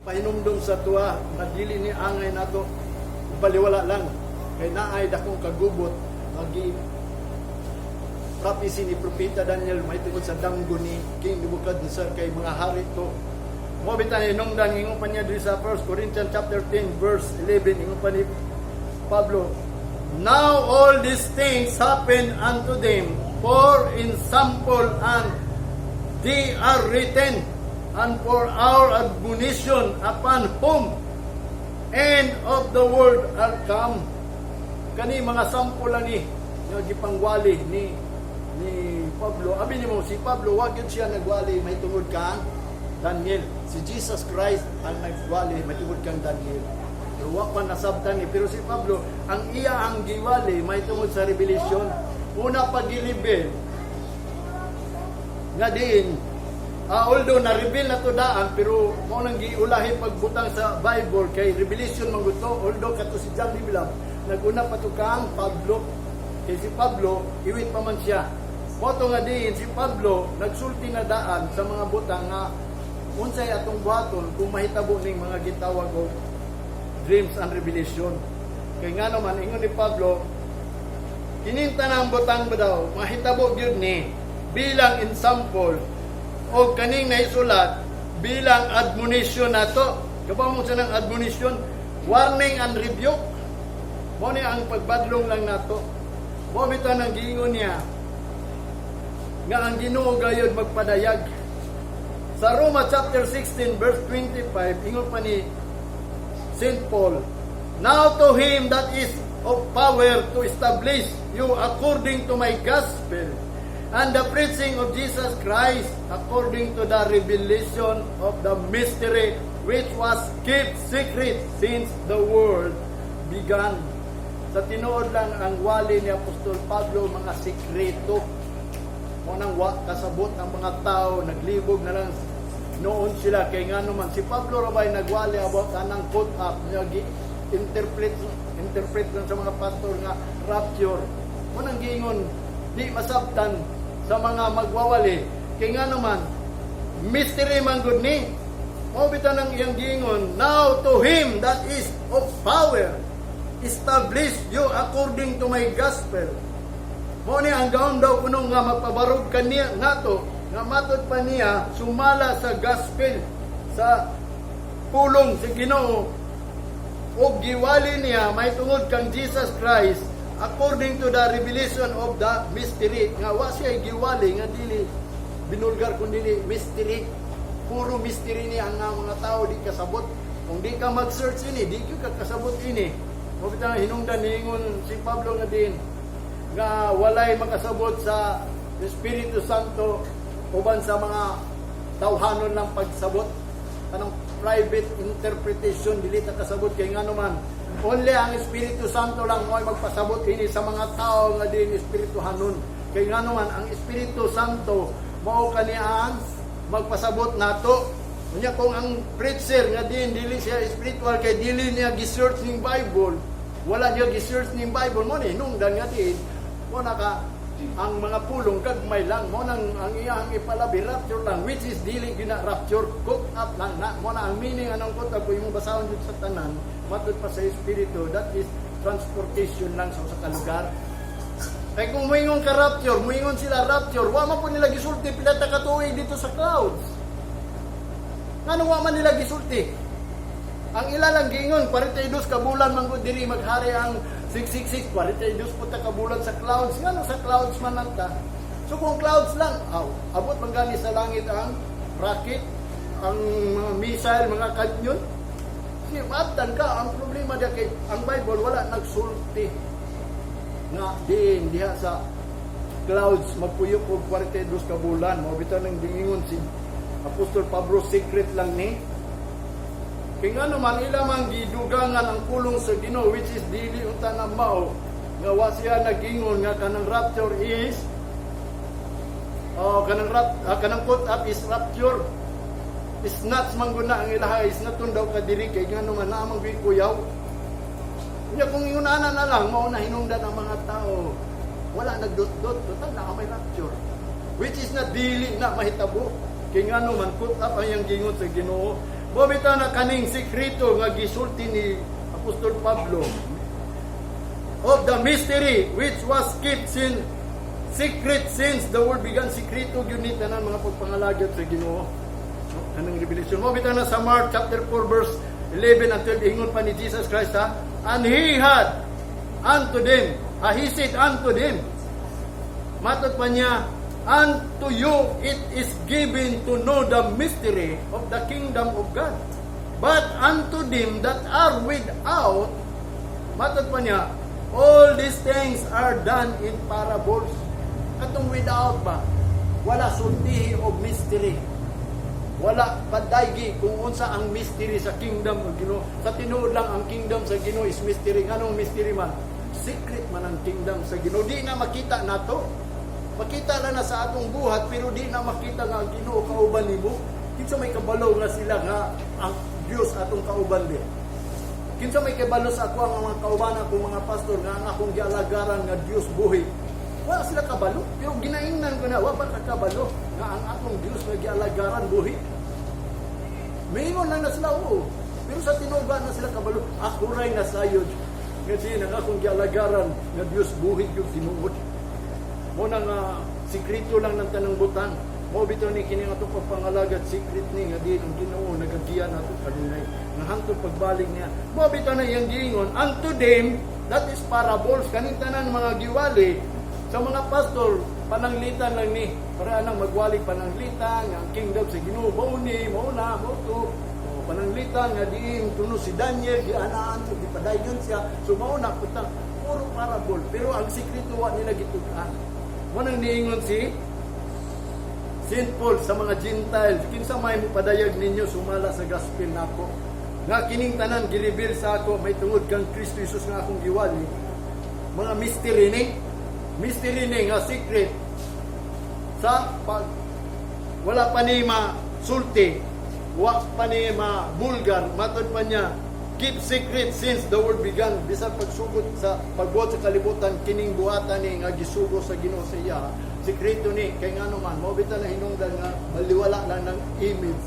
Pahinumdum sa tuwa nga dili ni angay nato baliwala lang kay naay dakong kagubot nga gi prophecy ni Propeta Daniel mahitungod sa damgo ni King Nebuchadnezzar kay mga hari to. Mo bitan hinungdan, ingon pa niya diri sa 1 Corinthians chapter 10 verse 11, ingon pa ni Pablo, "Now all these things happen unto them for ensample, and they are written and for our admonition, upon whom end of the world are come." Kani mga sample lang ni nga gipangwali ni Pablo. Abi nimo si Pablo, wa gyud siya nagwali mahitungod kang Daniel. Si Jesus Christ ang nagwali mahitungod kang Daniel. Pero wa pa nasabtan ni, pero si Pablo ang iya ang giwali mahitungod sa Revelation. Una pa gi-reveal nga diin, although na-reveal na to daan, pero mao nang giulahi pagbutang sa Bible kay Revelation man gud to. Although kato si John Dibilab naguna pa to kang Pablo, kay si Pablo iwit pa man siya. Mao to nga diin si Pablo nagsulti na daan sa mga butang nga unsay atong buhaton kung mahitabo ning mga gitawag og dreams and revelation. Kay nga naman, ingon ni Pablo, kining tanang butang ba daw mahitabo gyud ni bilang ensample o kaning naisulat bilang admonition nato. Kabaw mo sa ng admonition, warning and rebuke. Mao ni ang pagbadlong lang nato. Mao bitaw nang giingon niya nga ang Ginoo gayod magpadayag. Sa Roma chapter 16 verse 25, ingon pa ni St. Paul, "Now to him that is of power to establish you according to my gospel and the preaching of Jesus Christ, according to the revelation of the mystery which was kept secret since the world began." Sa tinuod lang, ang wali ni Apostol Pablo mga sikreto. Mo nang wa kasabot ang mga tao, naglibog na lang noon sila kay nga naman si Pablo rabay nagwali about anang caught up niya, gi interpret interpret lang sa mga pastor nga rapture. Mo nang giingon di masabtan sa mga magwawali kay nga naman mystery man gud ni. Mao bitaw nang iyang giingon, "Now to him that is of power establish you according to my gospel." Mao ni ang gahom daw kuno nga magpabarog kaniya nato nga matod pa niya sumala sa gospel, sa pulong sa Ginoo ug giwali niya mahitungod kang Jesus Christ according to the revelation of the mystery, nga wa siya giwali nga dili binulgar kun dili mystery. Puro mystery ni ang mga tao di kasabot. Kung di ka mag-search ini, di ka kasabot ini. Mao bitaw hinungdan niingon si Pablo nga din nga walay makasabot sa Espiritu Santo uban sa mga tawhanon lang pagsabot, kanang private interpretation. Dili ta kasabot kay ngano man only ang Espiritu Santo lang mo'y magpasabot ini sa mga tao nga din espirituhanon, kay ngano man ang Espiritu Santo mao kani ang magpasabot nato. Unya kung ang preacher nga din dili siya spiritual kay dili niya gi-search ning Bible, wala niya gi-search ning Bible, mo ni hinungdan nga din mo naka ang mga pulong gagmay lang. Mo nang ang iyang ipalabi rapture lang, which is dili gina rapture, caught up lang na. Mo na ang meaning anong caught up, kung imong basahon jud sa tanan matud pa sa espiritu, that is transportation lang sa usa ka lugar. Kay kung moingon ka rapture, moingon sila rapture, wa man po nila gisulti pila ta ka tuig dito sa clouds. Ngano wa man nila gisulti? Ang ila lang giingon, 42 ka bulan man gud diri maghari ang 666, 42 po ta ka bulan sa clouds. Ngano sa clouds man lang ta? So kung clouds lang, aw, abot man gani sa langit ang rocket, ang mga missile, mga kanyon. Si maabtan ka, ang problema diya kay ang Bible wala nagsulti nga diin diha sa clouds magpuyok og 42 ka bulan. Mao bitaw nang dingingon si Apostol Pablo, secret lang ni. Kay nga naman ila man gidugangan ang pulong sa Ginoo, which is dili unta na mao nga wa siya nagingon nga kanang rapture is, oh, kanang caught up is rapture. Snatch man gud na ang ilaha, snatch daw ka diri kay nga naman naa man gyud kuyaw. Unya kung ingon ana na lang, mao na hinungdan ang mga tao. Wala nagdot-dot, total naa may rapture. Which is na dili na mahitabo. Kay nga naman caught up ang iyang gingon sa Ginoo. Mao bitaw na kaning sikreto nga gisulti ni Apostol Pablo of the mystery which was kept in secret since the world began. Sikreto gyud ni tanan, mga pagpangalagad sa Ginoo, no? Kanang revelation. Mao bitaw na sa Mark chapter 4 verse 11 and 12, ingon pa ni Jesus Christ, ha, and he had unto them, he said unto them, matod pa niya, "Unto you it is given to know the mystery of the kingdom of God. But unto them that are without," matod pa niya, "all these things are done in parables." Katong without ba, wala sultihi og mystery. Wala padaygi kung unsa ang mystery sa kingdom of Ginoo. Sa tinuod lang, ang kingdom sa Ginoo is mystery. Nganong mystery man? Secret man ang kingdom sa Ginoo. Di na makita nato. Makita lang na sa atong buhat, pero di na makita nga ang Ginoo kauban nimo. Kinsa may kabalo nga sila nga ang Dios atong kauban di? Kinsa may kabalo sa ako ang mga kauban akong mga pastor nga ang akong gialagaran nga Dios buhi? Wala sila kabalo. Pero ginaingnan ko na, wa pa ka kabalo nga ang akong Dios nga gialagaran buhi? Mingon lang na sila, oo. Pero sa tinuod na sila kabalo. Ako ray nasayod nga di ang akong gialagaran nga Dios buhi yung tinuod. Mao na nga sikreto lang ng tanang butang. Mao bitaw ni kini nga atong pagpangalagad, secret ni nga di ang Ginoo nagagiya nato kanunay nga hangtod pagbalik niya. Mao bitaw na iyang giingon unto them that is parables, kaning tanan mga giwali sa mga pastor, pananglitan lang ni, para anang magwali pananglitan nga ang kingdom sa Ginoo mao ni, mao na, mao to. O, pananglitan nga diin kuno si Daniel gianaan so gipadayon siya, so mao na putang puro parable, pero ang sikreto wa nila gitug-an. Mao nang niingon si St. Paul sa mga Gentiles, "Kinsa may mopadayag ninyo sumala sa gospel nako?" Nga kining tanan gireveal sa ako may tungod kang Kristo Jesus nga akong giwali. Mga mystery ni nga secret sa pag wala pa ni ma sulti, wa pa ni ma bulgar, matod pa niya, keep secret since the world began, bisan pagsugod sa pagbuhat sa kalibutan, kining buhatan ni nga gisugo sa Ginoo sa iya, sikreto ni. Kay ngano man, mao bitaw na hinungdan nga baliwala lang ng image,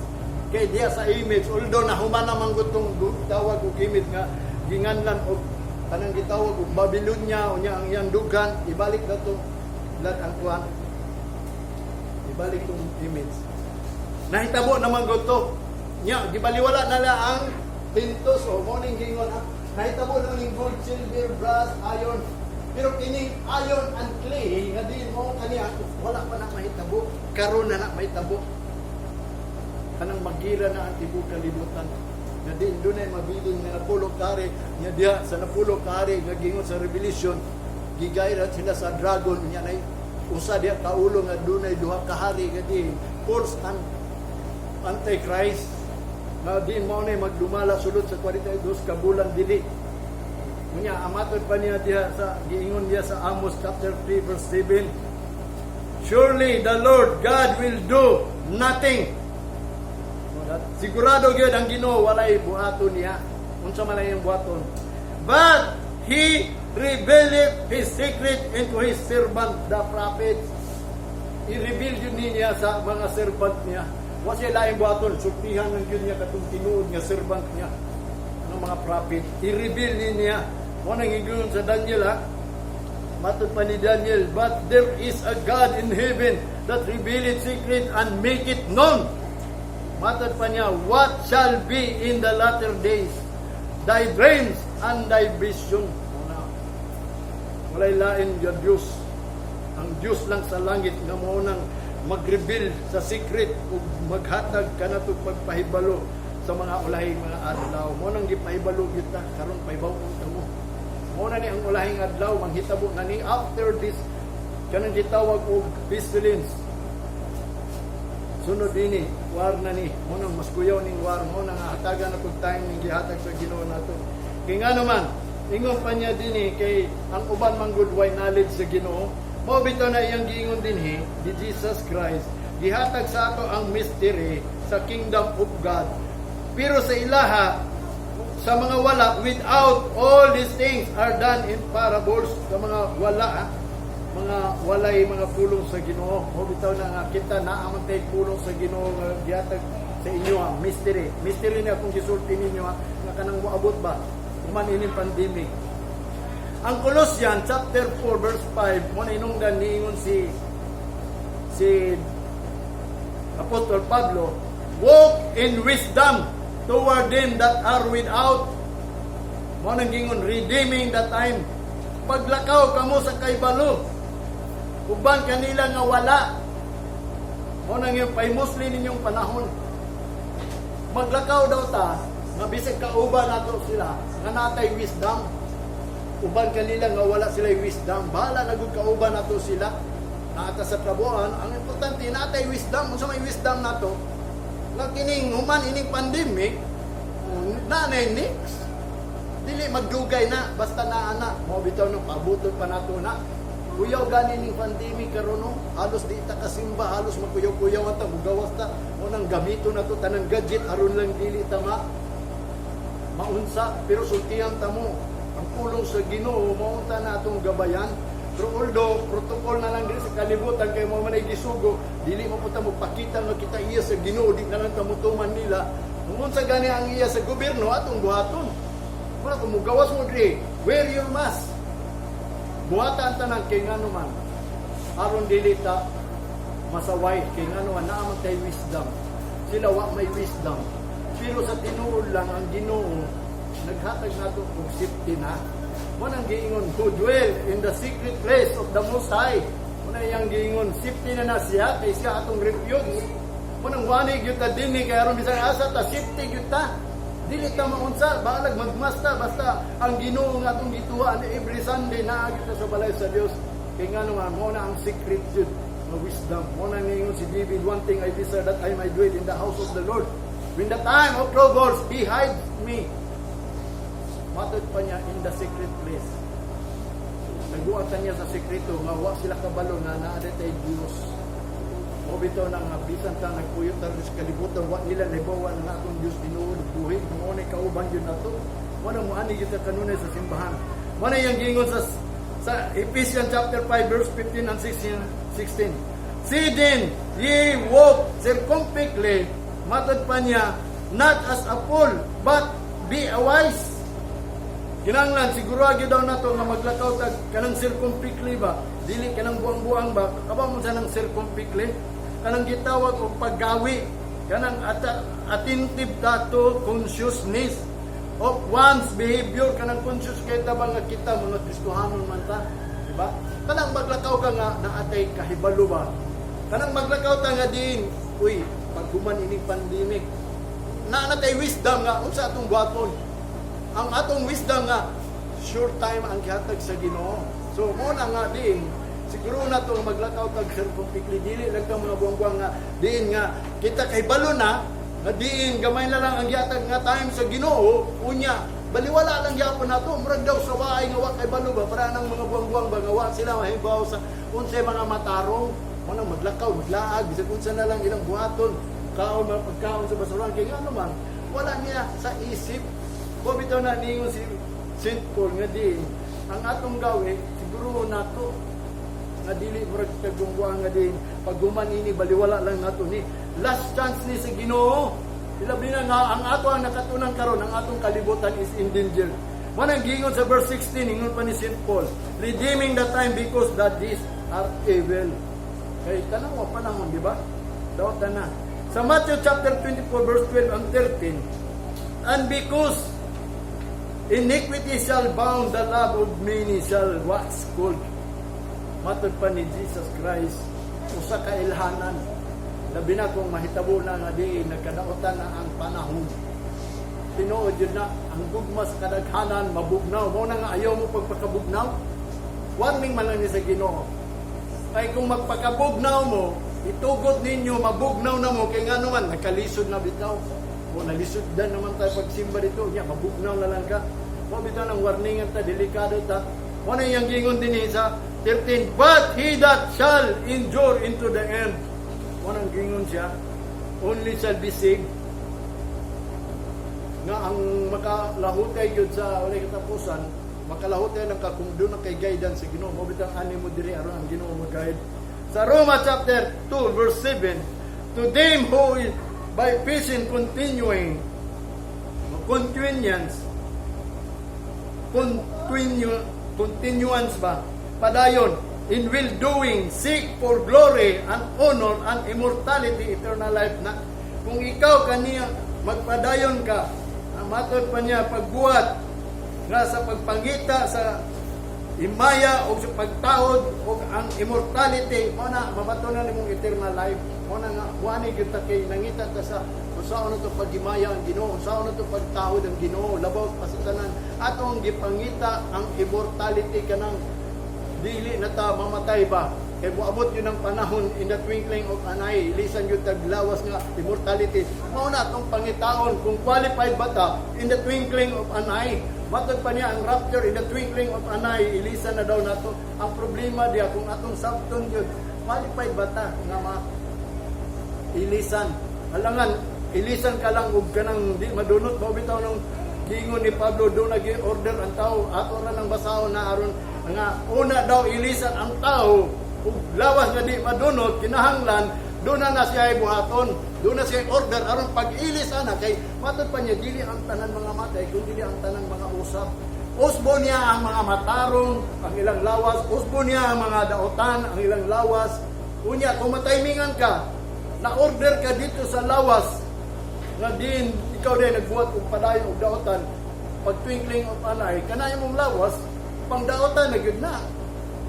kay diya sa image, although nahuman naman gutong tawag og image nga ginganlan og kanang gitawag og Babylonia, unya ang iyang dughan, ibalik na to lahat ang kuan, ibalik tong image. Nahitabo naman guto nya, gibaliwala na lang ang pintos o mao ning giingon, ha? Nahitabo naman ning gold, silver, brass, iron, pero kining iron and clay nga di mo kaniya, wala pa na mahitabo. Karon na na mahitabo, kanang magira na ang tibok kalibutan nga di dunay mabilin nga napulo kari nya. Diha sa napulo kari nga gingon sa Revelation, gigayra sila sa dragon nya, nay usa diha kaulo nga dunay duha ka hari nga di false and antichrist, nga di mao na magdumala sulod sa 42 ka bulan dili. Unya amatod pa niya diha sa giingon diha sa Amos chapter 3 verse 7, "Surely the Lord God will do nothing." Sigurado gyud ang Ginoo walay buhaton niya. Unsa man lang iyang buhaton? "But he revealed his secret into his servant the prophets." I-reveal yun niya sa mga servant niya. Wa siya laing buhaton, sultihan lang yun niya katong tinuod nga servant niya ng mga prophet. I-reveal ni niya. Mao nang ingon sa Daniel, ha. Matod pa ni Daniel, "But there is a God in heaven that reveal it secret and make it known." Matod pa niya, "What shall be in the latter days? Thy dreams and thy vision." Muna. Walay lain nga Diyos. Ang Diyos lang sa langit nga mao nang mag-reveal sa secret ug maghatag kanato pagpahibalo sa mga ulahing mga adlaw. Mao nang gipahibalo gyud ta karon, pahibaw kamo. Mao na ni ang ulahing adlaw, manghitabo na ni after this kanang gitawag og pestilence. Sunod dinhi, war na ni. Mao nang mas kuyaw ning war, mao nang hatagan na kog time ning gihatag sa Ginoo nato. Kay ngano man, ingon pa niya dinhi, kay ang uban man gud way knowledge sa Ginoo. Mao bitaw na iyang giingon dinhi, di Jesus Christ, gihatag sa ato ang mystery sa kingdom of God. Pero sa ilaha, sa mga wala, without, all these things are done in parables. Sa mga wala, ha? Mga walay mga pulong sa Ginoo. Mao bitaw na nga kita naa man tay pulong sa Ginoo nga gihatag. Sa inyo ha, mystery. Mystery na akong gisulti ninyo ha, nga kanang moabot ba, human ining pandemic. Ang Colossians chapter 4 verse 5, mo na inungdan niingon si Apostol Pablo, "Walk in wisdom toward them that are without." Mo nang gingon, "Redeeming the time." Paglakaw kamo sa kaybalo uban kanila nga wala. Mo nang yung paymusli ninyong panahon. Maglakaw daw ta nga bisag kauban nato sila nga natay wisdom uban kanila nga wala sila wisdom. Bahala na gud kauban nato sila naata sa trabuhan. Ang importante, natay wisdom. Unsa may wisdom nato? Nga kining human ining pandemic, na next dili magdugay na, basta naa na mo bitaw nang pabuton pa nato na. Kuyaw gani ning pandemic karon, no? Halos di ta kasimba, halos magkuyaw-kuyaw ta, mugawas ta. Mo nang gamito na to tanang gadget aron lang dili ta maunsa, pero sultihan ta mo ang pulong sa Ginoo, maunta na atong gabayan. Pero although protocol na lang diri sa kalibutan kay mo man ay gisugo, dili mo punta mo pakita nga kita iya sa Ginoo, di na lang ta motuman nila. Kung unsa gani ang iya sa gobyerno, atong buhaton. Wala kung mugawas mo diri, wear your mask. Buhata ang tanan kay ngano man aron dili ta masaway, kay ngano man naa man tay wisdom. Sila wa may wisdom. Pero sa tinuod lang, ang Ginoo naghatag nato og safety na. Mo nang giingon, "Who dwell in the secret place of the Most High." Mo na iyang giingon, safety na na siya kay siya atong refuge. Mo nang wani gyud ta dinhi kay aron bisan asa ta, safety gyud ta. Dili ta maunsa, bahalag magmasta, basta ang Ginoo nga atong gituan every Sunday, naa gyud ta sa balay sa Dios. Kay ngano nga mo na ang secret jud nga wisdom. Mo na ningon si David, "One thing I desire, that I might dwell in the house of the Lord. When the time of troubles, He hides me." Matod pa niya, "In the secret place." Nagbuatan niya sa sekreto nga wa sila kabalo na naa tay Dios. O bitaw na nga bisan ta nagpuyot ta sa kalibutan, wa nila nahibaw nga atong Dios tinuod buhi, mao ni kauban gyud nato. Mo na moani gyud ta kanunay sa simbahan. Mo na iyang giingon sa Ephesians chapter 5 verse 15 and 16. 16. "See then, ye walk circumspectly," matod pa niya, "not as a fool, but be a wise." Kinanglan, siguro agi daw nato nga maglakaw tag kanang circumspectly ba? Dili kanang buang-buang ba? Kabaw mo sa nang circumspectly? Kanang gitawag og paggawi. Kanang attentive ta to consciousness of one's behavior. Kanang conscious kay ta ba nga kita mga Kristohanon man ta? Diba? Kanang maglakaw ka nga naatay kahibalo ba? Kanang maglakaw ta nga din, uy, paghuman ining pandemic, naa na tay wisdom nga unsa atong buhaton. Ang atong wisdom nga short time ang gihatag sa Ginoo. So mo na nga din siguro na to maglakaw tag circumspectly, dili lang ka mga buwang-buwang nga diin nga kita kay balo na nga diin gamay na lang ang gihatag nga time sa Ginoo, unya baliwala lang gyapon nato, murag daw sa waay nga wa kay balo ba, para nang mga buwang-buwang ba nga wa sila mahibaw sa unsay mga matarong. Mo nang maglakaw, maglaag, bisag unsa na lang ilang buhaton, kaon mga pagkaon sa basurahan, kay ngano man wala niya sa isip. Ko bitaw na ningon si St. Paul nga di ang atong gawi siguro nato nga dili murag tagungguan nga din paghuman ini baliwala lang nato ni. Last chance ni sa Ginoo. Ilabi na nga ang ato ang nakatunan karon, ang atong kalibutan is in danger. Mo nang giingon sa verse 16, ingon pa ni St. Paul, "Redeeming the time, because that days are evil." Kay tanaw panahon, di ba? Daot na. Sa Matthew chapter 24 verse 12 and 13, "And because iniquity shall abound, the love of many shall wax cold." Matod pa ni Jesus Christ, usa ka ilhanan. Labi na kung mahitabo na nga di nagkadaotan na ang panahon. Tinuod yun na, ang gugma sa kadaghanan, mabugnaw. Mo na nga ayaw mo pagpakabugnaw. Warning man lang ni sa Ginoo. Kay kung magpakabugnaw mo, itugot ninyo, mabugnaw na mo, kay nga naman, nagkalisod na bitaw. O nalisod dan naman tayo pagsimba dito, nya mabugnaw na lang ka. Mo bitaw ng warningan ta, delikado ta. Mo na iyang gingon din sa 13, "But he that shall endure into the end," mo nang gingon siya, "only shall be saved." Nga ang makalahutay gyud sa walay katapusan, makalahutay lang ka kung doon na kay guidance sa Ginoo. Mo bitang ani mo diri aron ang Ginoo mo guide. Sa Roma chapter 2 verse 7, "To them who is By patient continuing, continuance, continue, continuance ba? Padayon, in well doing, seek for glory and honor and immortality, eternal life na. Kung ikaw kaniya magpadayon ka, ang matod pa niya pagbuhat nga sa pagpangita sa himaya o sa pagtahod o ang immortality mo na mabatonan nimong eternal life. Mo na nga wani gyud ta kay nangita ta sa unsaon na to paghimaya ang Ginoo, unsaon na to pagtahod ang Ginoo labaw pa sa tanan. Atong gipangita ang immortality, kanang dili na ta mamatay ba, kay moabot yun ang panahon, in the twinkling of an eye, ilisan yun tag lawas nga immortality. Mao na atong pangitaon kung qualified ba ta in the twinkling of an eye. Matod pa niya ang rapture, in the twinkling of an eye, ilisan na daw nato. Ang problema diya, kung atong sabton yun, qualified ba ta nga ma ilisan? Alangan ilisan ka lang og kanang di madunot. Mao bitaw nung giingon ni Pablo do nagi order ang tao. Ato ra nang basahon na aron nga una daw ilisan ang tao ug lawas nga di madunot. Kinahanglan do na na siya buhaton, do na siya order aron pag ilis ana, kay matod pa niya dili ang tanan mga matay kun dili ang tanan mga usab. Usbo niya ang mga matarong ang ilang lawas, usbo niya ang mga daotan ang ilang lawas. Unya kung mataymingan ka, na order ka dito sa lawas nga din ikaw din nagbuhat og padayon og daotan, pag twinkling of an eye, kana imong lawas pang daotan na gyud na.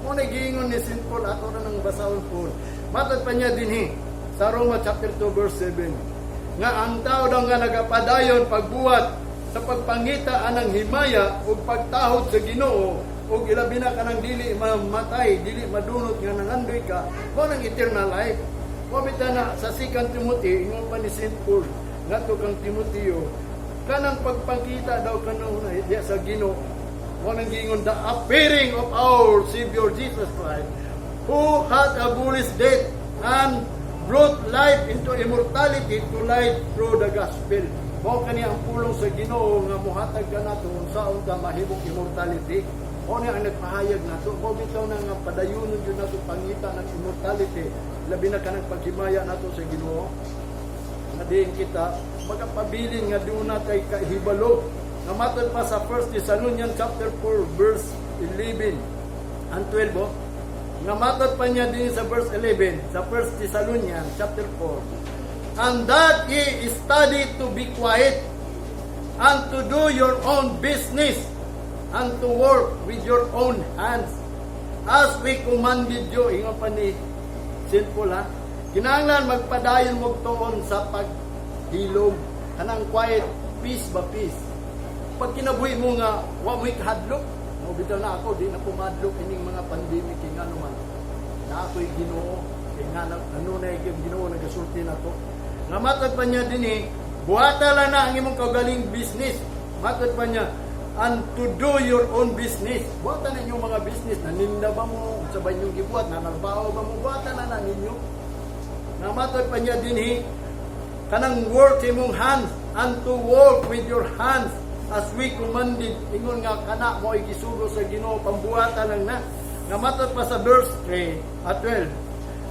Mo na giingon ni St. Paul. Ato ra nang basahon po. Matod pa niya dinhi sa Roma chapter 2 verse 7 nga ang tao daw nga nagapadayon pagbuhat sa pagpangita anang himaya ug pagtahod sa Ginoo ug ilabi na kanang dili mamatay, dili madunot nga nangandoy ka, mao nang eternal life. Mao bitaw na sa 2 Timothy, ingon pa ni St. Paul ngadto kang Timoteo, kanang pagpangita daw kanu na diya sa Ginoo. Mao nang giingon, the appearing of our Savior Jesus Christ, who hath abolished death and brought life into immortality to light through the gospel. Mao kani ang pulong sa Ginoo nga mohatag kanato unsaon ta mahimong immortality. Mao ni ang nagpahayag nato. Mao bitaw na nga padayunon jud nato pangita ng immortality, labi na kanang paghimaya nato sa Ginoo nga diin kita magapabilin nga duna kay kahibalo. Nga matod pa sa 1 Thessalonians chapter 4 verse 11 and 12, oh. Nga matod pa niya din sa verse 11 sa 1 Thessalonians chapter 4, "And that ye study to be quiet and to do your own business and to work with your own hands as we commanded you." Ingon pa ni St. Paul, ha, kinahanglan magpadayon mo tuon sa paghilom, kanang quiet, peace ba, peace. Pag kinabuhi mo nga wa mo'y kahadlok. Mo bitaw na ako di na pumadlok ining mga pandemic, kay ngano man na ako'y Ginoo, kay nga ano na yung Ginoo nagasulti na to. Nga matod pa niya dinhi, buhata lang na ang imong kaugaling business. Matod pa niya, "and to do your own business." Buhata na inyong mga business. Naninda ba mo, sa ba inyong gibuhat, nanarbaho ba mo, buhata na na ninyo. Nga matod pa niya dinhi, kanang work imong hands, "and to work with your hands as we commanded." Ingon nga kana mo ay gisugo sa Ginoo, pambuhatan lang na. Nga matod pa sa verse 3 at 12,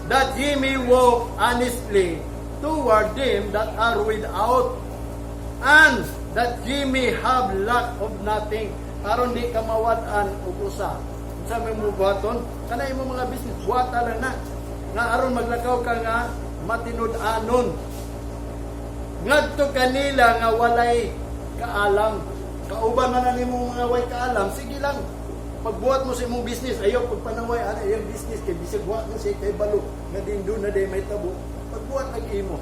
"that ye may walk honestly toward them that are without and that ye may have lack of nothing." Aron di ka mawad-an og usa. Unsa may mo buhaton, kana imong mga business, buhata lang na nga aron maglakaw ka nga matinud-anon ngadto kanila nga walay kaalam. Kauban man na nimo mga way kaalam, sige lang. Pagbuhat mo sa imong business, ayaw pagpanaway ana iyang business kay bisag wa na siya kay balo nga din do na day may tabo. Pagbuhat lang imo.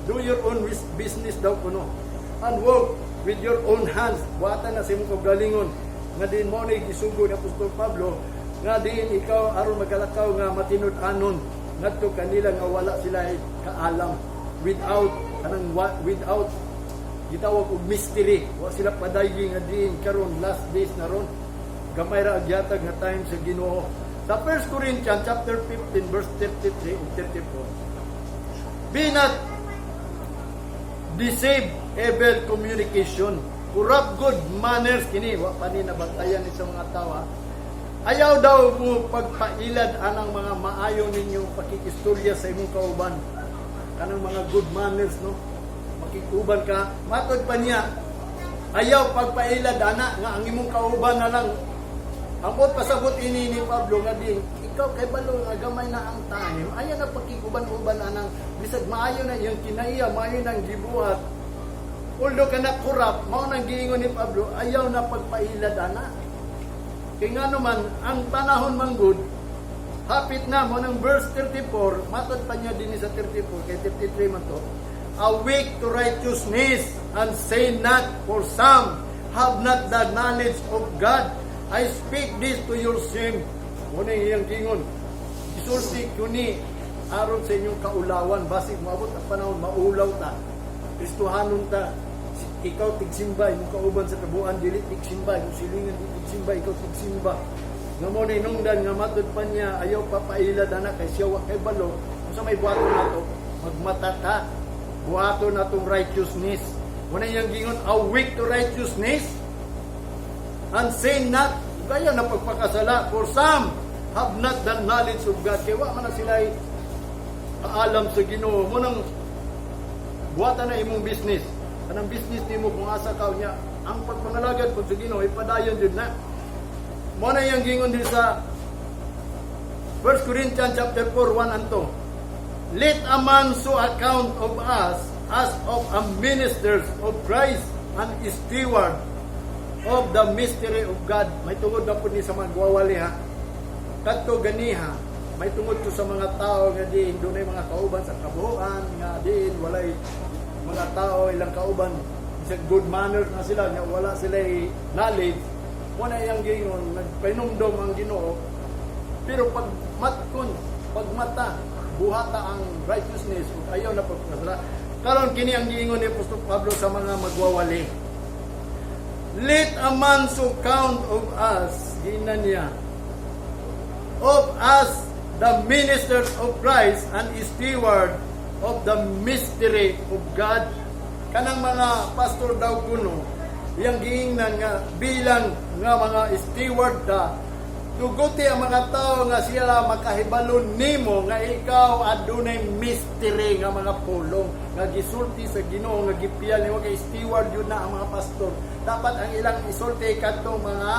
Do your own business daw kuno. And work with your own hands. Buhatan na sa imong kaugalingon nga din mo ni gisugo ni Apostol Pablo nga diin ikaw aron magalakaw nga matinud-anon ngadto kanila nga wala sila kaalam, without, kanang without, gitawag og mystery. Wa sila padaygi nga diin karon last days na ron, gamay ra ang gihatag nga time sa Ginoo. Sa 1 Corinthians chapter 15 verse 33 ug 34, "Be not deceived, evil communication corrupt good manners." Kini wa pa ni nabantayan ni sa mga tao, ha? Ayaw daw mo pagpailad anang mga maayo ninyong pakikistorya sa imong kauban, kanang mga good manners, no? Makig-uban ka. Matod pa niya, ayaw pagpailad ana nga ang imong kauban na lang. Ang buot pasabot ini ni Pablo nga din, ikaw kay balo nga gamay na ang time, ayaw na pakiguban-uban anang bisag maayo na iyang kinaiya, maayo nang gibuhat. Although ka na corrupt, mao nang giingon ni Pablo, ayaw na pagpailad ana. Kay nga naman, ang panahon manggod, hapit na mo ng verse 34, matod pa niya din sa 34, kay 33 man to, "Awake to righteousness and say not, for some have not the knowledge of God. I speak this to your shame." Muna iyang gingon. Isulti kuni aron sa inyong kaulawan, basig moabot ang panahon maulaw ta. Kristohanon ta. Ikaw tigsimba, imong kauban sa kabuan dili tigsimba, imong silingan di tigsimba, ikaw tigsimba. Nga mo na inungdan nga matod pa niya, ayaw papailad ana kay siya wa kay balo. Unsa may buhaton nato? Magmata ta. Buhaton natong righteousness. Muna iyang gingon, "Awake to righteousness and say not," gaya na pagpakasala, "for some have not the knowledge of God." Kaya wa man na sila kaalam sa Ginoo. Mo nang buhatan na imong business. Kanang business nimo kung asa ka niya, ang pagpangalagad po sa Ginoo ipadayon jud na. Mo na iyang gingon din sa 1 Corinthians chapter 4, 1 and 2. "Let a man so account of us as of a ministers of Christ and steward of the mystery of God." May tungod na po ni sa magwawali ha. Kadto ganiha, may tungod to sa mga tao nga diin dunay mga kauban sa kabuhuan nga diin walay mga tao ilang kauban sa good manners na sila nga wala sila knowledge. Mo na iyang gingon, nagpahinumdom ang Ginoo, pero pag matkon, pag mata, buhata ang righteousness ug ayaw na pagpasala. Karon kini ang giingon ni Apostol Pablo sa mga magwawali. "Let a man so count of us," ginan niya, "of us the ministers of Christ and steward of the mystery of God." Kanang mga pastor daw kuno, iyang giingnan nga bilang nga mga steward da, tuguti ang mga tao nga sila makahibalo nimo nga ikaw adunay mystery nga mga pulong nga gisulti sa Ginoo nga gipiyal nimo, kay steward yun na ang mga pastor. Dapat ang ilang isulti kadtong mga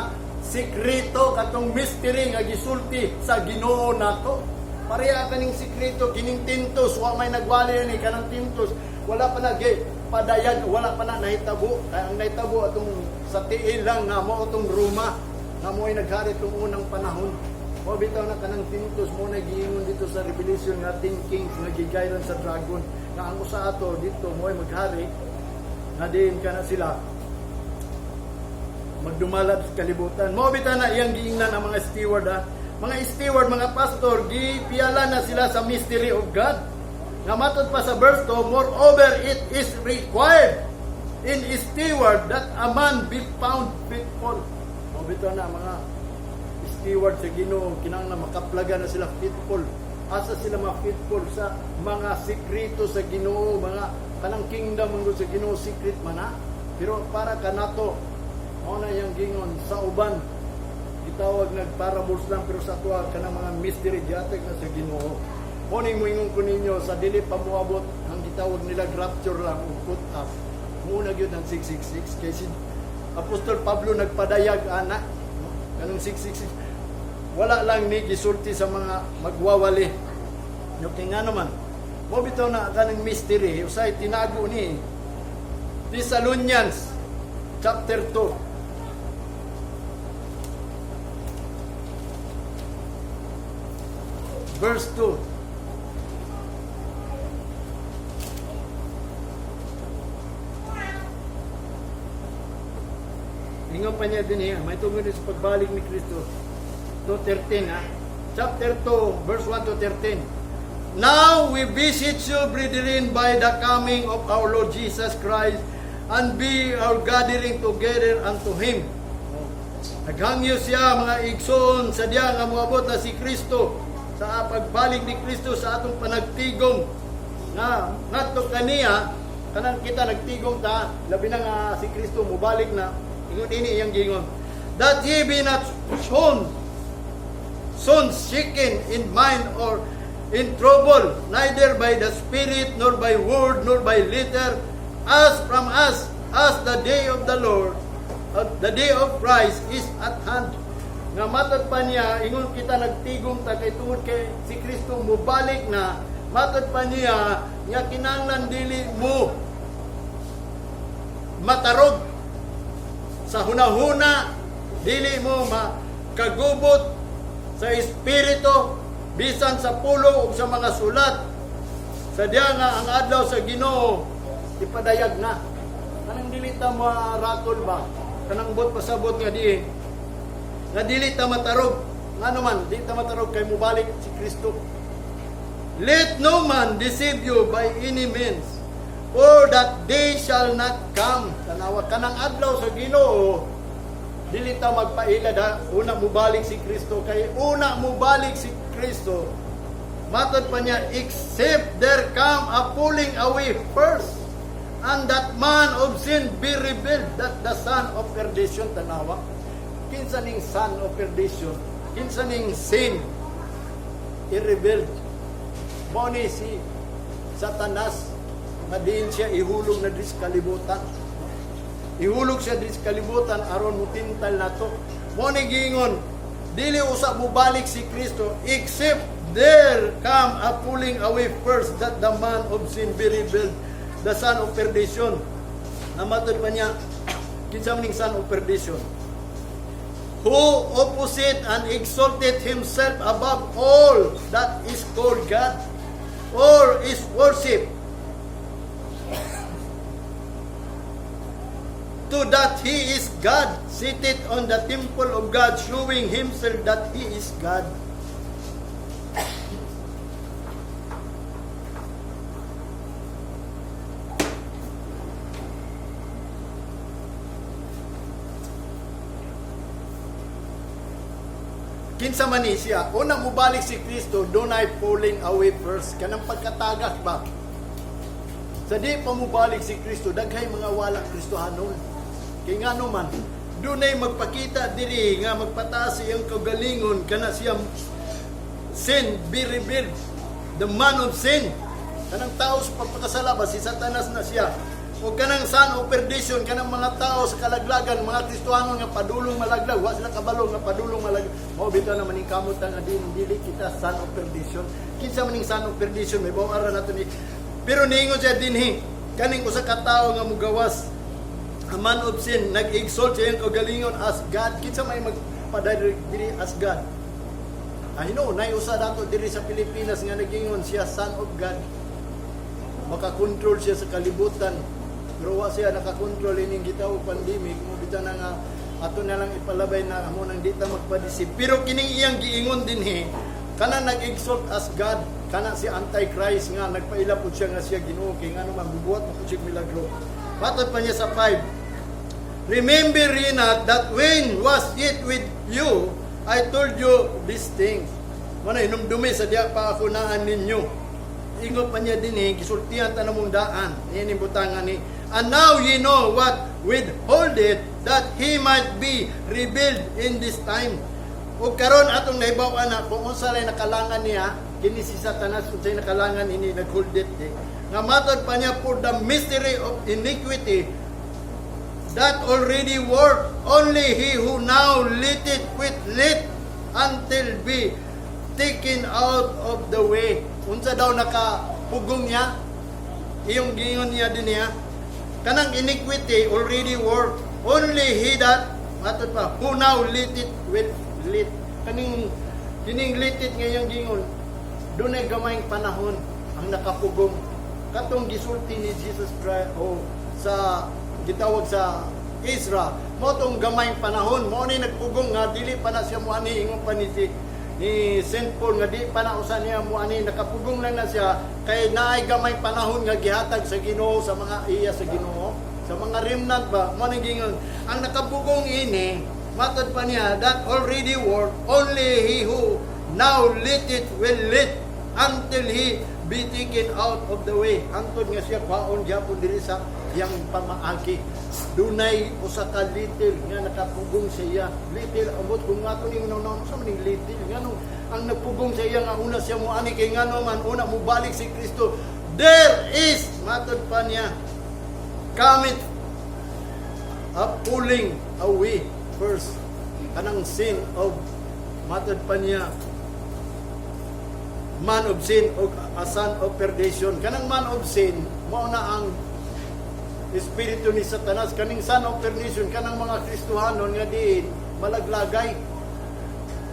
sikreto, katong mystery nga gisulti sa Ginoo nato. Pareha kaning sikreto kining tintos, wa may nagwali ni kanang tintos, wala pa nag padayag, wala pa na nahitabo. Kaya ang nahitabo atong sa tiil lang nga mao atong Roma nga mo ay naghari itong unang panahon. O bitaw na kanang tintos mo na giingon dito sa Revelation nga 10 kings nga gigayran sa dragon, nga ang usa ato dito mo ay maghari nga diin ka na sila magdumalab sa kalibutan. Mo bitaw na iyang giingnan ang mga steward ha. Mga steward, mga pastor, gipiyala na sila sa mystery of God. Nga matod pa sa verse 2, "Moreover, it is required in a steward that a man be found faithful." Mo bitaw na mga steward sa Ginoo, kinahanglan makaplaga na sila faithful. Asa sila mga faithful? Sa mga sikreto sa Ginoo, mga kanang kingdom man gud sa Ginoo, secret man ha. Pero para kanato, mao na iyang gingon sa uban gitawag nag parables lang, pero sa tuwa kanang mga mystery gihatag na sa Ginoo. Mo ning moingon ko ninyo sa dili pa moabot ang gitawag nila rapture lang ug put up. Muna gyud ang 666 kay si Apostol Pablo nagpadayag ana, no? Kanang 666 wala lang ni gisulti sa mga magwawali. No, kay nga naman mo bitaw na kanang mystery usay tinago ni. Thessalonians chapter 2. Verse 2. Ingon pa niya din niya, may tungod sa pagbalik ni Kristo. 2.13 ha. Chapter 2, verse 1 to 13. "Now we beseech you, brethren, by the coming of our Lord Jesus Christ, and by our gathering together unto Him." Naghangyo siya, mga igsoon, sa diya nga moabot na si Kristo, sa pagbalik ni Kristo, sa atong panagtigom nga ngadto kaniya, kanang kita nagtigom ta, labi na nga si Kristo mobalik na. Ingon ini iyang gingon, "That ye be not soon shaken in mind or in trouble, neither by the spirit, nor by word, nor by letter us from us as the day of the Lord, the day of Christ is at hand. Nga matod pa niya, ingon kita nagtigom ta kay tungod kay si Kristo mubalik na, matod pa niya nga kinahanglan dili mo matarog sa hunahuna, dili mo makagubot sa espiritu, bisan sa pulong ug sa mga sulat sa diya nga ang adlaw sa Ginoo ipadayag na. Kanang dili ta maratol ba, kanang bot pasabot nga di nga dili ta matarog. Ngano man di ta matarog? Kay mubalik si Kristo. Let no man deceive you by any means, for that day shall not come. Tanawa, kanang adlaw sa Ginoo, dili ta magpaila da una mubalik si Kristo, kay una mubalik si Kristo, matod pa niya, except there come a pulling away first, and that man of sin be revealed, that the son of perdition. Tanawa, kinsa ning son of perdition? Kinsa ning sin i-revealed? Mao ni si Satanas nga diin siya ihulog na diri sa kalibutan. Ihulog siya diri sa kalibutan aron mutintal nato. Mao ni giingon, dili usa mubalik si Kristo except there come a pulling away first, that the man of sin be revealed, the son of perdition. Namatod pa niya, kinsa man ning son of perdition? Who opposite and exalted himself above all that is called God or is worship, to that he is God, seated on the temple of God, showing himself that he is God. Kinsa man ni siya, una mubalik si Kristo, dunay falling away first. Kanang pagkatagak ba? Sa di pa mubalik si Kristo, daghay mga wala Kristohanon. Kay ngano man, dunay magpakita diri nga magpataas iyang kaugalingon, kana siya sin be revealed. The man of sin. Kanang tao sa pagpakasala ba, si Satanas na siya. O kanang son of perdition, kanang mga tao sa kalaglagan, mga Kristohanon nga padulong malaglag, wa sila kabalo nga padulong malaglag. Mao bitaw na maningkamot nga din dili kita son of perdition. Kinsa maning son of perdition, may baw ara nato ni. Pero niingon siya dinhi, kaning usa ka tawo nga mugawas, a man of sin, nag-exalt siya iyang kaugalingon as God. Kinsa may magpadayag diri as God? I know, nay usa dato diri sa Pilipinas nga nagingon siya son of God. Makakontrol siya sa kalibutan. Pero wa siya nakakontrol ining gitawag pandemic. Mo bitaw na nga ato na lang ipalabay na amo nang di ta magpadisip. Pero kining iyang giingon dinhi, kana nag-exalt as God, kana si Antichrist nga nagpaila pud siya nga siya Ginoo, kay ngano man bubuhat mo pud siya milagro. Matod pa niya sa 5. Remember ye not that when was it with you, I told you these things. Mana inumdumi sa diya pa ako naan ninyo. Ingon pa niya din eh, gisultihan ta namong daan. Ini butangan ni. And now ye know what withhold it, that he might be revealed in this time. O karon atong nahibaw-an na kung unsa lay nakalangan niya, kini si Satanas unsay nakalangan ini naghold it eh. Nga matod pa niya, for the mystery of iniquity that already work, only he who now let it quit let until be taken out of the way. Unsa daw nakapugong niya? Iyong gingon niya din niya. Kanang iniquity already work. Only he that, matod pa, who now let it with let. Kaning kining let it ngayong gingon, dunay gamayng panahon ang nakapugong. Katong gisulti ni Jesus Christ o sa gitawag sa Ezra, mo tong gamayng panahon, mo ni nagpugong nga dili pa na siya muani. Ingon pa ni si ni St. Paul nga di pa na usa niya muani, nakapugong lang na siya kay naay gamay panahon nga gihatag sa Ginoo sa mga iya sa Ginoo, sa mga remnant ba. Mo ni gingon ang nakapugong ini. Matod pa niya, that already work, only he who now let it will let until he be taken out of the way, hangtod nga siya kwaon gyapon diri sa iyang pamaagi. Dunay usa ka little nga nakapugong sa iya. Little, amot kung ato ning una sa maning little ngano ang nagpugong sa iya nga una siya mo ani, kay ngano man una mobalik si Kristo, there is, matod pa niya, Cometh a pulling away first, kanang sin of, matod pa niya, man of sin o a son of perdition. Kanang man of sin, mao na ang espiritu ni Satanas. Kaning son of perdition, kanang mga Kristohanon nga diin malaglagay,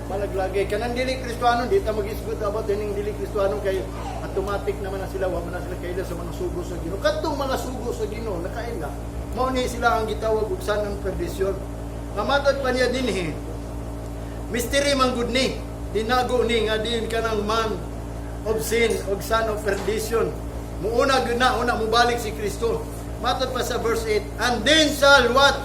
malaglagay. Kanang dili Kristohanon, di ta mag-isgot about ining dili Kristohanon kay automatic naman na sila, wa man na sila kaila sa mga sugo sa Ginoo. Kadtong mga sugo sa Ginoo nakaila, mao ni sila ang gitawag og son of perdition. Nga matod pa niya dinhi, mystery man gud ni, tinago ni nga diin kanang man of sin og son of perdition. Muuna gyud na, una mubalik si Kristo. Matod pa sa verse 8, "And then shall what?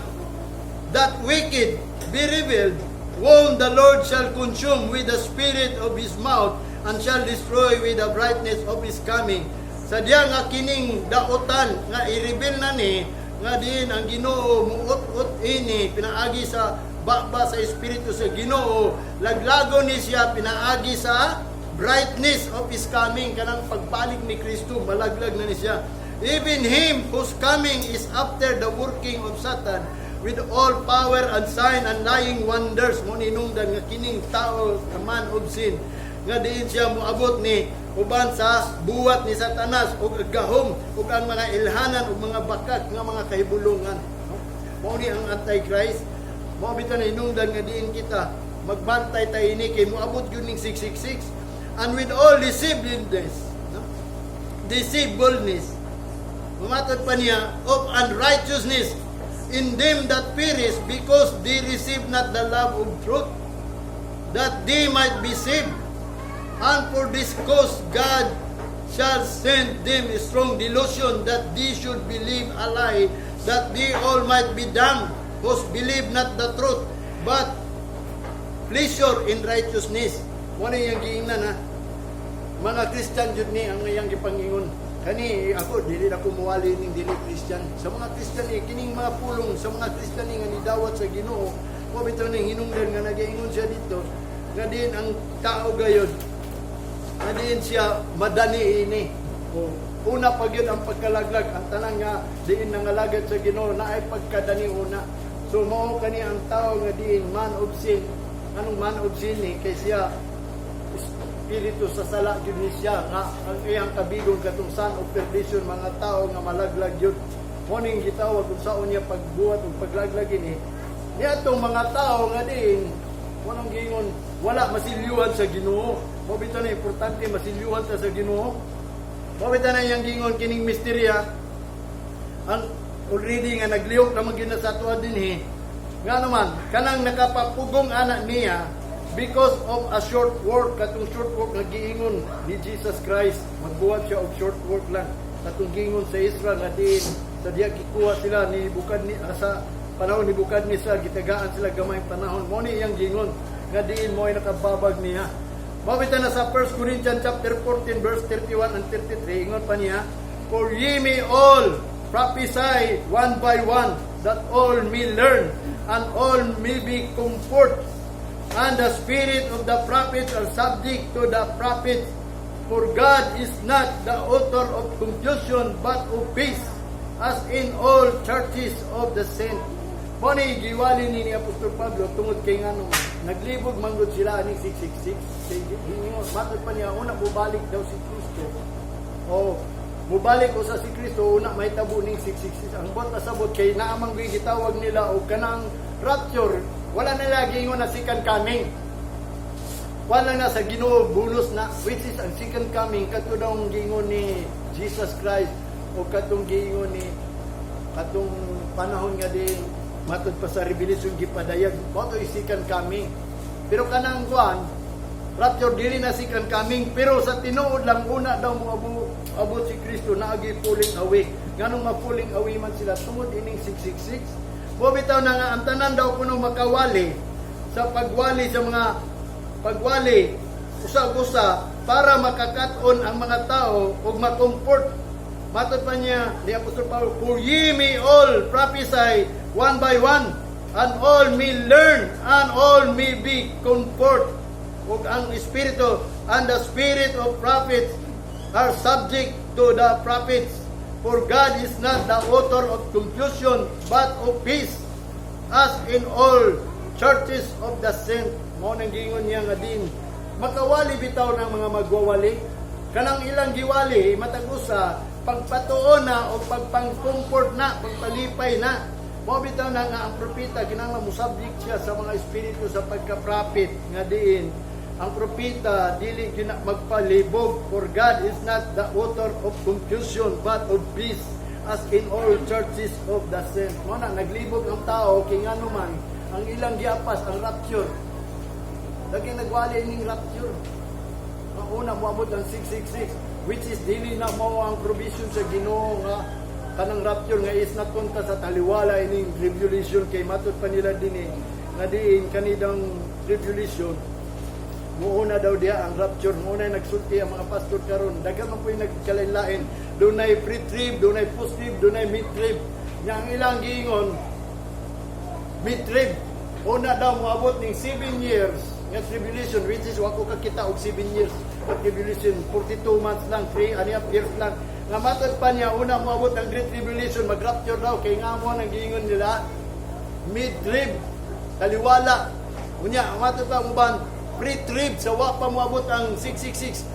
That wicked be revealed, whom the Lord shall consume with the spirit of his mouth and shall destroy with the brightness of his coming." Sa diya nga kining dautan nga i-reveal na ni nga diin ang Ginoo muut-ut ini pinaagi sa baba sa espiritu sa Ginoo, laglago ni siya pinaagi sa brightness of his coming. Kanang pagbalik ni Kristo, malaglag na ni siya. "Even him whose coming is after the working of Satan with all power and sign and lying wonders." Mo ninungdan nga kining tao, a man of sin, nga diin siya moabot ni uban sa buwat ni Satanas ug gahom ug ang mga ilhanan ug mga bakak nga mga kahibulungan, no? Mao ni ang Antichrist. Mao bitaw na hinungdan nga diin kita magbantay ta ini kay moabot gyud ning 666. "And with all deceitfulness," no? Deceitfulness, matod pa niya, "of unrighteousness in them that perish, because they receive not the love of truth, that they might be saved. And for this cause God shall send them a strong delusion, that they should believe a lie, that they all might be damned, who believe not the truth, but pleasure in righteousness." Mo na iyang giingnan ha. Mga Christian jud ni ang iyang gipangingon. Kani ako, dili na ko muwali ning dili Christian. Sa mga Christian ni kining mga pulong, sa mga Christian ni nga nidawat sa Ginoo, mo bitaw ning hinungdan nga nagaingon siya dito nga diin ang tao gayod nga diin siya madani ini. O, una pa gyud ang pagkalaglag, ang tanan nga diin nangalagad sa Ginoo naay pagkadani una. So mao kani ang tao nga diin man of sin. Anong man of sin ni? Kay siya espiritu sa sala gyud ni siya nga ang iyang kabigon katong son of perdition, mga tao nga malaglag gyud. Mo ning gitawag kung saon niya pagbuhat ug paglaglag ini niadtong mga tao nga diin walang giingon, wala masilyuhan sa Ginoo. Mo bitaw na importante masilyuhan ta sa Ginoo. Mo bitaw na iyang giingon kining misterya ang already nga naglihok naman gyud na sa atoa dinhi, nga naman kanang nakapapugong ana niya because of a short work. Katong short work nga giingon ni Jesus Christ, magbuhat siya og short work lang, katong giingon sa Israel nga diin sa diya gikuha sila ni bukad ni sa panahon ni Nebuchadnezzar, gitagaan sila gamay panahon. Mo ni iyang giingon nga diin mo ay nakababag niya. Mabita na sa 1 Corinthians chapter 14 verse 31 and 33, ingon pa niya, "For ye may all prophesy one by one, that all may learn and all may be comfort. And the spirit of the prophets are subject to the prophets. For God is not the author of confusion, but of peace, as in all churches of the saint." Mo ni giwali ni Apostol Pablo tungod kay ngano naglibog manggod sila aning 666, kay hingon, matod pa niya, una mubalik daw si Kristo o mubalik usa si Kristo, una mahitabo ning 666. Ang buot pasabot kay naa man gyud gitawag nila og kanang rapture, wala nila giingon na second coming. Wala na sa Ginoo bonus na, which is ang second coming kadto daw ang giingon ni Jesus Christ o katong giingon ni katong panahon nga din matod pa sa Revelation, gipadayag mo to is second coming. Pero kanang kuan, rapture, dili na second coming, pero sa tinuod lang, una daw mo abot si Kristo, naagi pulling away. Nganong ma-pulling away man sila? Tungod ining 666. Mo bitaw na nga ang tanan daw kuno makawali sa pagwali, sa mga pagwali usa-usa para makakat-on ang mga tao ug makomfort. Matod pa niya ni Apostol Pablo, "For ye may all prophesy one by one, and all may learn, and all may be comfort." Ug ang espiritu, "And the spirit of prophets are subject to the prophets." For God is not the author of confusion, but of peace, as in all churches of the saint. Mao nang giingon niya nga din makawali bitaw ng mga magwawali. Kanang ilang giwali matag usa pagpatuon na o pagpang-comfort na, pagpalipay na. Mao bitaw na nga ang propeta kinahanglan mo-subject siya sa mga espiritu sa pagka-prophet nga diin ang propeta dili gyud na magpalibog, for God is not the author of confusion but of peace, as in all churches of the saint. Mao na naglibog ang tao kay ngano man ang ilang giapas ang rapture. Lagi nagwali ning rapture. Ang una moabot ang 666, which is dili na mao ang provision sa Ginoo nga kanang rapture nga is napunta sa taliwala ining tribulation, kay matud pa nila dinhi nga diin kanidang tribulation muuna daw diha ang rapture. Muna nagsulti ang mga pastor karon, daghan man po yung nagkalain-lain. Dunay pre-trib, dunay post-trib, dunay mid-trib. Nya ang ilang giingon mid-trib, una daw moabot ning 7 years nga tribulation, which is wa ko kakita og 7 years nga tribulation. 42 months lang, 3 and a half years lang. Nga matod pa niya una moabot ang great tribulation, mag-rapture daw, kay nga mo nang giingon nila mid-trib, taliwala. Unya ang matod pa ang uban pre-trib, sa wa pa moabot ang 666,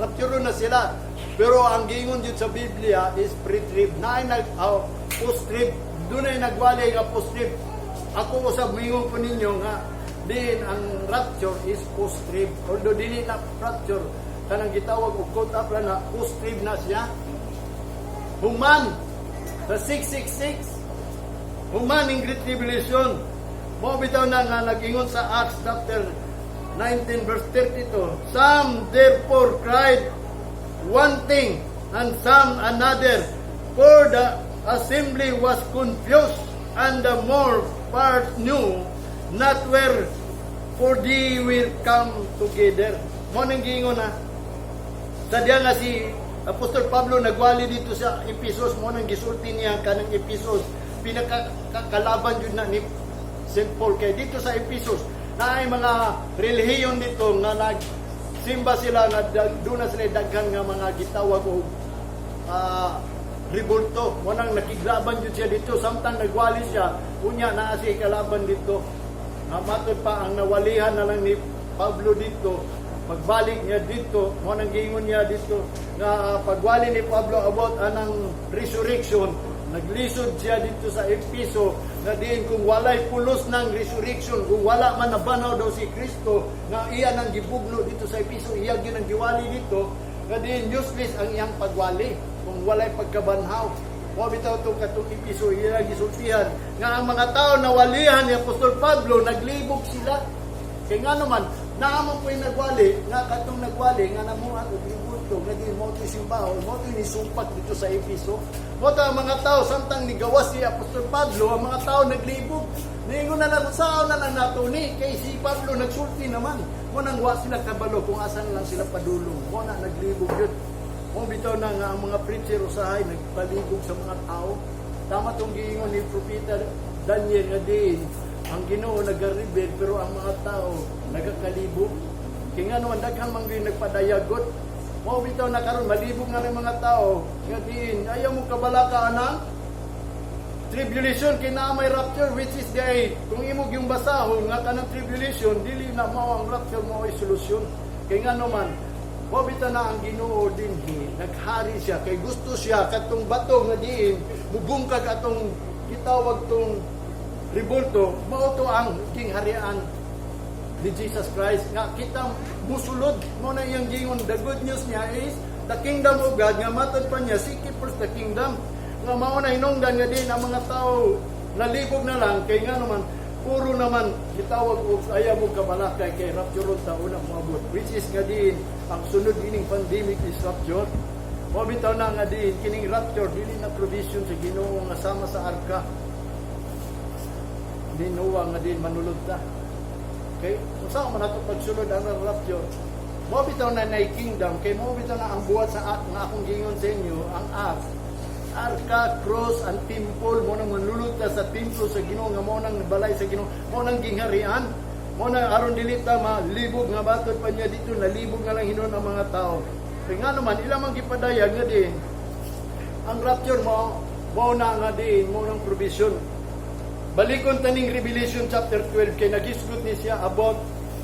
rapture na sila. Pero ang giingon jud sa Biblia is pre-trib na nag, oh, post-trib. Dunay nagwali nga post-trib. Ako usab moingon ko ninyo nga din ang rapture is post-trib, although dili na rapture, kanang gitawag og caught up lang na post-trib na siya, human sa 666, human in Great Tribulation. Mao bitaw na nga nag-ingon sa Acts chapter 19 verse 32, "Some therefore cried one thing and some another, for the assembly was confused, and the more part knew not wherefore they were come together." Mao nang giingon na sa diya nga si Apostol Pablo nagwali dito sa Ephesus, mo nang gisulti niya kanang Ephesus, pinakakalaban jud na ni St. Paul, kay dito sa Ephesus na ay mga relihiyon dito nga nagsimba sila nga doon na sila daghan nga mga gitawag og rebulto. Mo nang nakiglaban jud siya dito samtang nagwali siya. Unya naa siya kalaban dito. Nga matod pa ang nawalihan na lang ni Pablo dito pagbalik niya dito, mo nang giingon niya dito nga pagwali ni Pablo about anang resurrection, naglisod siya dito sa Episo na diin kung walay pulos ng resurrection, kung wala man nabanaw daw si Kristo nga iya nang gibugno dito sa Episo, iya gyud ang giwali dito, nga diin useless ang iyang pagwali kung walay pagkabanhaw. Mo bitaw itong katong Episo, iya gisultihan nga ang mga tao nawalihan ni Apostol Pablo, naglibog sila. Kay nga naman, naa man po yung nagwali, nga katong nagwali, nga namuhat og rebulto, nga di mo ito simbahon, mo ito nisumpak dito sa Episo. Mo to ang mga tao, samtang nigawas si Apostol Pablo, ang mga tao naglibog. Niingon na lang, saan na lang nato ni? Kay si Pablo nagsulti naman. Mo nang wa sila kabalo kung asan lang sila padulong. Mo na naglibog yun. Mo bitaw na nga ang mga preacher usahay nagpalibog sa mga tao. Tama tong giingon ni Propeta Daniel nga diin ang Ginoo nagarebel pero ang mga tao nagakalibog. Kay nga naman daghan man gyud nagpadayagot. Mao bitaw na karon malibog na ng mga tao nga diin ayaw mo kabalaka anang tribulation kay naa may rapture, which is the ay kung imo yung basahon nga kanang tribulation dili na mao ang rapture mo ay solusyon. Kay nga naman mao bitaw na ang Ginoo dinhi naghari siya kay gusto siya katong bato nga diin mubungkag atong gitawag tong rebulto, mao to ang gingharian ni Jesus Christ nga kita musulod. Mo na iyang gingon, the good news niya is the kingdom of God, nga matod pa niya, "Seek ye first the kingdom." Nga mao na hinungdan nga din ang mga tao nalibog na lang, kay nga naman puro naman gitawag og ayaw mo kabalakay kay rapture ta una moabot, which is nga diin ang sunod ining pandemic is rapture. Mo bitaw na nga diin kining rapture dili na provision sa Ginoo nga sama sa arka ni Noah nga diin manulod ta. Okay? Kung saan man ato pagsunod ang rapture, mo bitaw na nay kingdom, kay mo bitaw na ang buhat sa ark nga akong gingon sa inyo, ang ark, arka, cross, ang temple, mo nang manulod ta sa templo sa Ginoo nga mo nang balay sa Ginoo, mo nang gingharian. Mo nang aron dili ta malibog, nga matod pa niya dito nalibog na lang hinon ang mga tao. Kay nga naman ilang man gipadayag nga din Ang rapture mo, mao na nga diin, mao nang provision. Balikon taning Revelation chapter 12 kay nagisgot ni siya about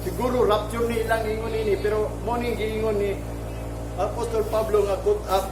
siguro rapture ni ilang ingon ini, pero mo ning giingon ni Apostol Pablo nga caught up.